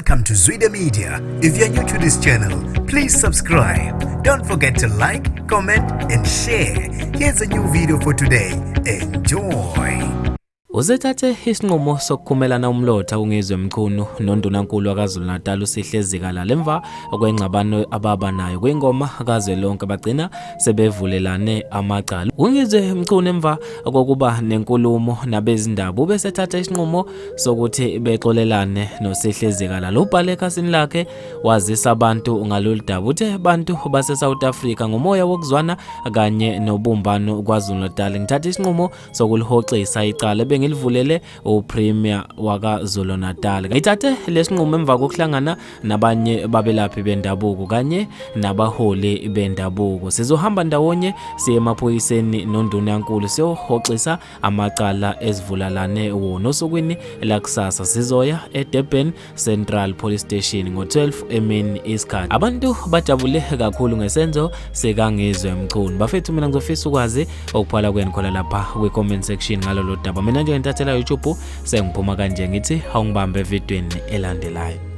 Welcome to Zwida Media. If you're new to this channel, please subscribe. Don't forget to like, comment, and share. Here's a new video for today. Enjoy. Usethathe isinqumo sokukhumelana umlotha uNgizwe Mchunu noNdunankulu waKwaZulu-Natal uSihle Zikalala emva kwengxabano ababa nayo kwingoma kazwelonke bagcina sebevulelane amacala. UNgizwe Mchunu emva kokuba nenkulumo nabezindaba ubesethatha isinqumo sokuthi bexolelane noSihle Zikalala. Ubhale ekhasini lakhe wazisa abantu ngalolu daba. Uthe bantu base-South Africa ngomoya wokuzwana kanye nobumbano KwaZulu-Natal ngithatha isinqumo sokulihoxisa icala ebengilivulele uPremier waKwaZulu-Natal. Ngithathe lesinqumo emva kokuhlangana nabanye babelaphi bendabuko kanye nabaholi bendabuko. Sizohamba ndawonye siye emaphoyiseni nondunankulu siyohoxisa amacala esivulalane wona osukwini lakusasa. Sizoya eDurban Central Police Station ngo-12 emini isikhathi. Abantu bajabule kakhulu ngesenzo sikaNgizwe Mchunu. Bafethu mina ngizofisa ukwazi okuphala kwenu khona lapha kwi-comment section ngalolu daba. Mina nje ngithathela YouTube sengiphuma kanje ngithi awungibambe evidweni elandelayo.